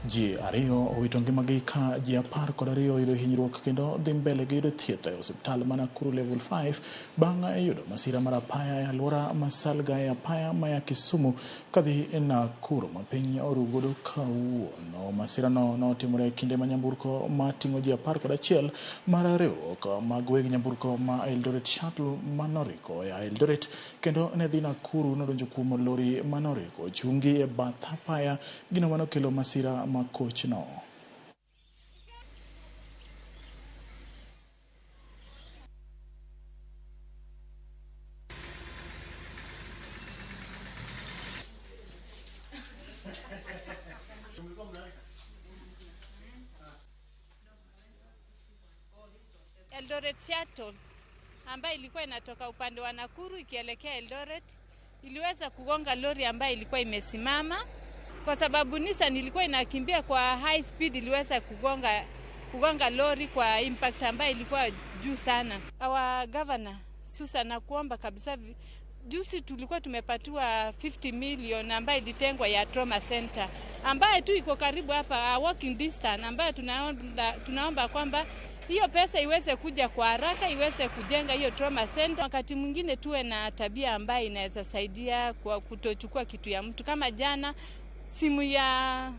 Ji ariyo owito ngimagi ka ji 12 oyudo hinyruok kendo dhi mbele gi yudo thieth e osiptal ma Nakuru Level 5 bang' yudo masira mar apaya e alwora ma Salga e apaya maya Kisumu kadhi Nakuru ma piny orugodo kawuono. Masirano notimore e kinde ma nyamburko mating'o ji 11 mar riwruok mag weg nyamburko ma Eldoret Shuttle manoriko ya Eldoret kendo ne dhi Nakuru nodonjo kuom lori manoriko chungi e bath apaya, gino manokelo masira ma kochno. Eldoret Shuttle ambayo ilikuwa inatoka upande wa Nakuru ikielekea Eldoret iliweza kugonga lori ambayo ilikuwa imesimama. Kwa sababu Nissan ilikuwa inakimbia kwa high speed, iliweza kugonga lori kwa impact ambayo ilikuwa juu sana. Our governor Susan nakuomba kabisa, juzi tulikuwa tumepatiwa 50 million ambayo ilitengwa ya trauma center ambayo tu iko karibu hapa, walking distance, ambayo tunaomba kwamba hiyo pesa iweze kuja kwa haraka, iweze kujenga hiyo trauma center. Wakati mwingine tuwe na tabia ambayo inaweza saidia kwa kutochukua kitu ya mtu. Kama jana simu ya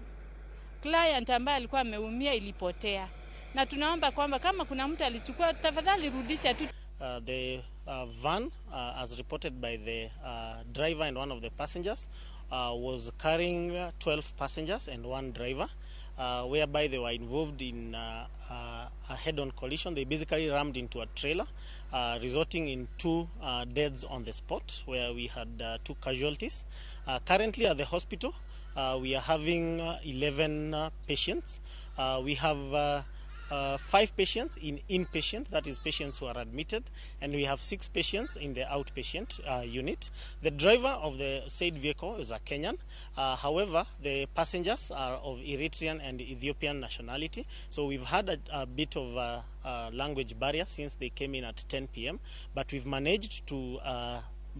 client ambaye alikuwa ameumia ilipotea, na tunaomba kwamba kama kuna mtu alichukua, tafadhali rudisha tu. The van, as reported by the driver and one of the passengers, was carrying 12 passengers and one driver, whereby they were involved in a head-on collision. They basically rammed into a trailer, resulting in 2 deaths on the spot, where we had 2 casualties. Currently at the hospital, we are having 11 patients. We have 5 patients in inpatient, that is patients who are admitted, and we have 6 patients in the outpatient unit. The driver of the said vehicle is a Kenyan. However, the passengers are of Eritrean and Ethiopian nationality, so we've had a bit of a language barrier since they came in at 10 p.m., but we've managed to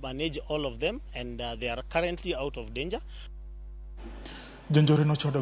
manage all of them, and they are currently out of danger.